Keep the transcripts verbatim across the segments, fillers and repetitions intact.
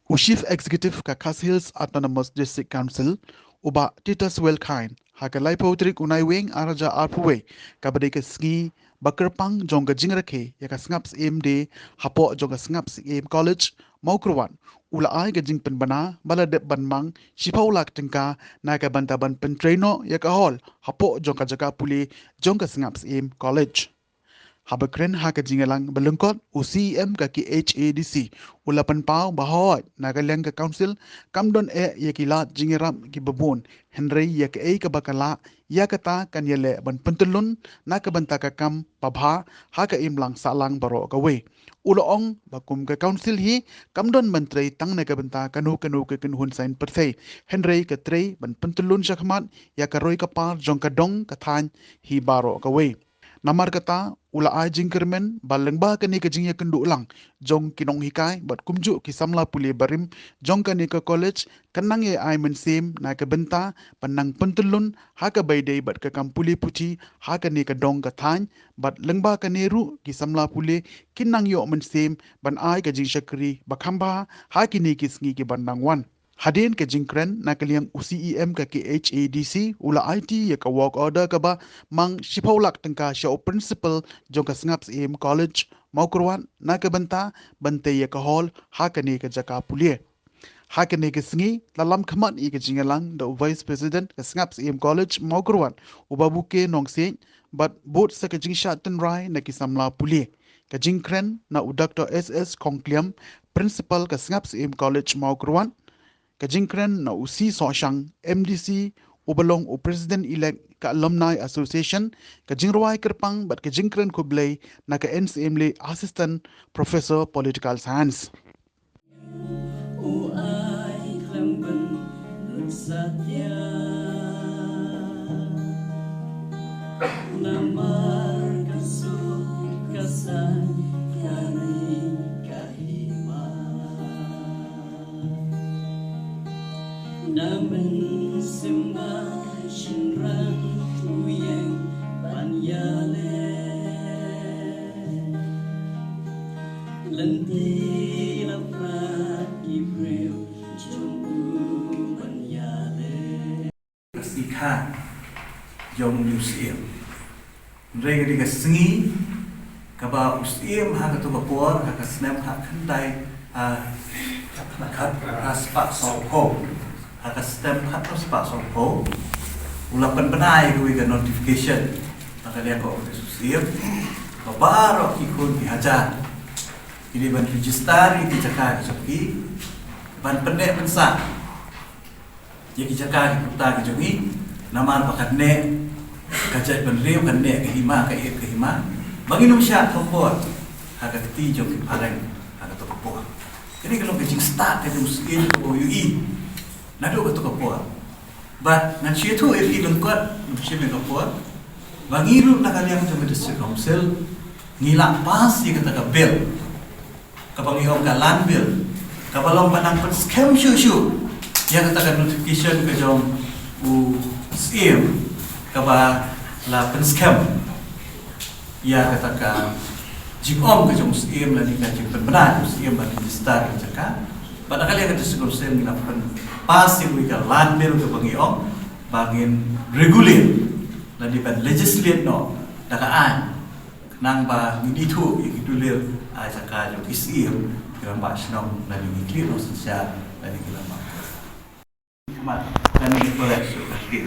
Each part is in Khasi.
U Chief Executive ka Khasi Hills Autonomous District Council, u Bah Titus Welkind, ha ka laiphew tarik u Naiwieng arhajar arphew wei, kaba dei ka sngi ba kyrpang jong ka jingrakhe ïa ka Sngap Syiem Day hapoh jong ka Sngap Syiem College, Mawkyrwat, u la ai ka jingpynbna ba la dep ban mang shiphew lak tyngka na ka bynta ban pyntrei noh ïa ka hall hapoh jong ka jaka pule jong ka Sngap Syiem College. Haba kren ha ka jingïalang ba lyngkot, u C E M ka K H A D C u la pynpaw ba hooid, na ka liang ka council kam don eh ïa ki lad jingïarap kiba bun, hynrei ïa kaei kaba ka lah ïa kata kan ïaleh ban pyntyllun na ka bynta ka kam babha ha ka imlang sahlang baroh kawei. U la ong ba kum ka council hi kam don ban trei tang na ka bynta kano kano ka kynhun saiñ pyrthei, hynrei ka trei ban pyntyllun shakhmat ïa ka roi ka par jong ka dong ka thaiñ hi baroh kawei. Namar kata, u la ai jingkyrmen ba lyngba kane ka jingïakynduh lang jong ki nonghikai bad kumjuh ki samla pule barim jong kane ka college kan nang ïa ai mynsiem na ka bynta ban nang pyntyllun ha kaba ïadei bad ka kam pule puthi ha kane ka dong ka thaiñ, bad lyngba kane ruh ki samla pule kin nang ïoh mynsiem ban ai ka jingshakri ba kham bha ha kine ki sngi kiban nang wan. Hadien ka jingkren, na ka liang u C E M ka K H A D C u la aiti ïa ka work order kaba mang shiphew lak tyngka sha u principal jong ka Sngap Syiem College, Mawkyrwat, na ka bynta ban tei ïa ka hall ha kane ka jaka pule. Ha kane ka sngi la lam khmat ïa ka jingïalang da u Vice President ka Sngap Syiem College, Mawkyrwat, u Babu K Nongsiej, bad bud sa ka jingshad tynrai na ki samla pule. Ka jingkren na u Doctor S S Khongkliam, Principal ka Sngap Syiem College, Mawkyrwat. Ka jingkren na u C Sohshang, M D C, uba long u President Elect ka Alumni Association. Ka jingrwai kyrpang bad ka jingkren khublei na ka N C M L A Assistant Professor Political Science. U ai khlem ban lut satia. Namar ka suk ka saiñ ka ri ka hima. Na mynsiem ba shynrang u ïeng ban ïaleh. Lynti la prat ki briew jong u ban ïaleh. Ka sngi kha jong u Syiem. Hynrei ka dei ka sngi kaba u Syiem ha kato ka por, ha ka snem khatkhyndai, ah, khat, ah, spah sawphew. Ha ka snem khatkhyndai spah sawphew. U la pynbna ïa kawei ka notification na ka liang ka ophis u Syiem ba baroh ki khun ki hajar ki dei ban register ïa ki jaka ki jong ki ban pynneh pynsah ïa ki jaka ki puta ki jong ngi, namar ba kan neh ka jaitbynriew, kan neh ka hima, ka ïeit ka hima, ba ngin ym shah thombor ha ka kti jong ki phareng ha kato ka por. Kane ka long ka jingstad ka jong u Syiem kaba u ïohi naduh kato ka por. Bad ngan shu ïathuh ïa phi lyngkot, ym shym ïa ka por, ba ngi ruh na ka liang jong ka District Council ngi la pass ïa kata ka bill kaba ngi ong ka Land Bill, kaba long ba nang pynskhem shuh shuh ïa kata ka notification ka jong u Syiem, kaba la pynskhem ïa kata ka jingong ka jong u Syiem lane ka jingpynbna u Syiem ban register ïa ka jaka. Bad na ka liang ka District Council ngi la pyn pass ïa ka Land Bill kaba ngi ong ba ngin regulate lane ban legislate noh da ka aiñ. Khnang ba ngin ithuh ïa ki dulir, ah, jaka jong ki Syiem, ki rangbah shnong, lane ngi khleh nongsynshar, lane ki rangbah. Khmat, lane ngi khleh shuh ka kti.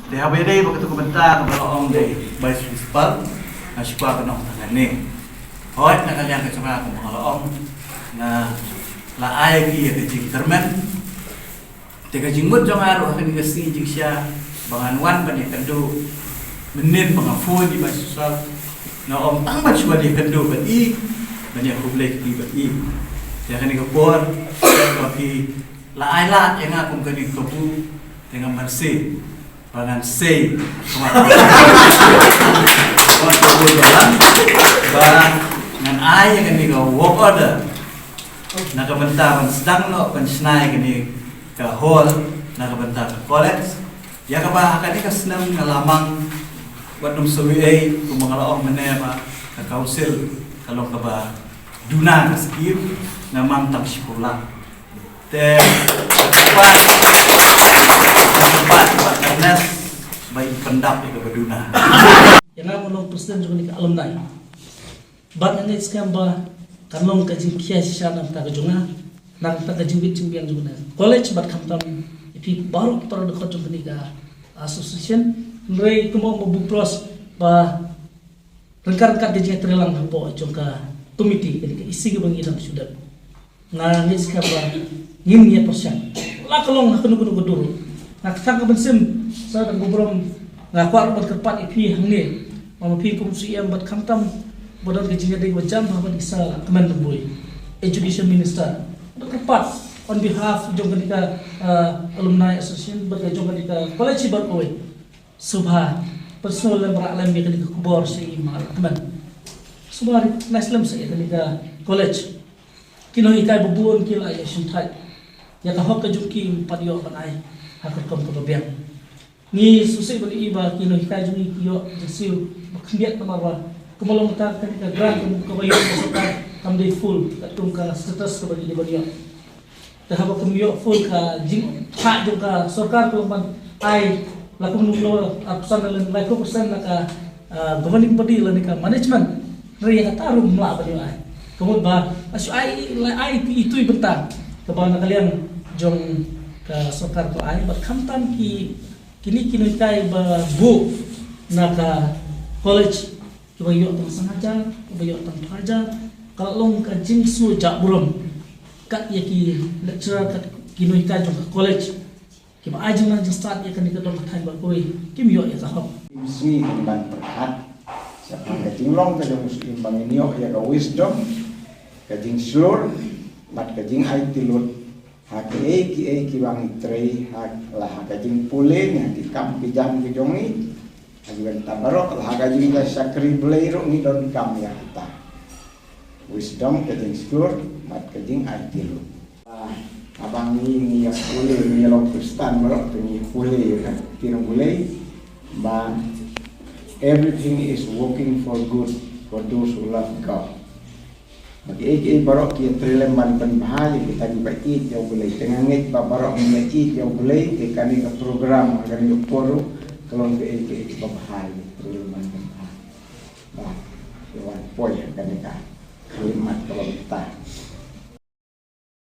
Te haba ïadei bad kato ka bynta kaba la ong da i Vice Principal, nga shu kwah ban ong tang kane. Hooid, na ka liang ka jong nga kumba nga la ong, nga la ai ïa ki ïa ka jingkyrmen. Te ka jingmut jong nga ruh ha kane ka sngi jingshisha ba ngan wan ban ïakynduh, mynnin ba nga phone ïa i Vice Principal, nga ong tang ban shu wan ïakynduh bad i, ban ïakhublei kti bad i. Te ha kane ka por ba phi la ai lad ïa nga kum kane ka kabu, te nga mynsiem ba ngan sei, kumba, kumba ka bun ba, ba ngan ai ïa kane ka work order na ka bynta ban sdang noh ban shna ïa kane ka hall na ka bynta ka college, ïa kaba ha kane ka snem nga la mang wat nym shu ei, kumba nga la ong mynne ba ka council ka long kaba duna ka skim, nga mang tang shiphew lak. Te, pat, pat, pat, Ernest, ba in pyndap ïa ka ba duna. Ïa nga ma long president jong kane ka alumni. Bad nga ngeit skhem ba kan long ka jingkhia shisha na ka bynta ka jong nga, na ka bynta ka jingbit jingbiang jong kane ka college bad khamtam ïa phi baroh para dkhot jong kane ka association. Hynrei kumba ong u Bupros ba ryngkat ryngkat ka jingïatreilang hapoh jong ka komiti kane ka E C kaba ngi dang shu dep. Nga ngeit skhem ba ngin ïa pyrshang la ka long ha kano kano ka dur. Nga kthang ka mynsiem sa dang ka burom, nga kwah ban kyrpad ïa phi hangne, ma phi kum C E M bad khamtam ba don ka jingïadei ba jam ha ban isa kmen bad bui Education Minister. Ban kyrpad on behalf jong kane ka, uh, alumni association bad ka jong kane ka college bad kawei. Sngewbha pynsngew lem rah lem ïa kane ka khubor sha i ma la kmen. Sngewbha recognize lem sa ïa kane ka college. Ki nonghikai ba bun ki la ïa shimthait ïa ka hok ka jong ki, ym pat ïoh ban ai ha ka rukom kaba biang. Ngi sngewsih ban ïohi ba ki nonghikai jong ngi ki ïoh jingsiew ba khyndiat namar ba kumba long mynta kane ka grant kaba ïoh ka sorkar kam dei full katkum ka status kaba ngi dei ban ïoh. Te haba kum ïoh full ka jingphah jong ka sorkar ka long ban ai la kum num lo, ah, percent la lai phew percent na ka, ah, governing body lane ka management. Hynrei ïa kata ruh ym lah ban ïoh ai. Ka mut ba la shu ai, la ai itu itu i bynta kaba na ka liang jong ka sorkar ka la ai bad khamtam ki, kine ki nonghikai ba buh na ka college, kiba ïoh tang san hajar, kiba ïoh tang phra hajar, ka la long ka jingsngewjah burom. Kat ïa ki lecturer, kat ki nonghikai jong ka college, kiba ai jingnang jingstad ïa kane ka dong ka thaiñ ba kawei, kim ïoh ïa ka hok. Sngi kin ban pyrkhat shaphang ka jinglong ka jong u Syiem ba ngin ïoh ïa ka wisdom, ka jingshlur bad ka jingaiti lut ha kiei kiei kiba ngi trei, ha la ha ka jingpule ne ha ki kam ki jam ki jong ngi. Ha ki bynta baroh, la ha ka jingïashakri Blei ruh ngi donkam ïa kata. Wisdom, ka jingshlur bad ka jingaiti lut. Ah, haba ngi, ngi ïa pule, ngi ïa long Khristan baroh te ngi pule ïa ka ktien U Blei ba everything is working for good for those who love God. Ba kiei kiei baroh ki ïatrei lem ban pynbha ïa kita kiba ïeit ïa U Blei. Te nga ngeit ba baroh ngi ïeit ïa U Blei, te kane ka program, kane ka por ruh ka long kiei kiei kiba bha, ïatrei lem ban pynbha. Ba ïa wan poi ha kane ka khyllipmat kaba mynta.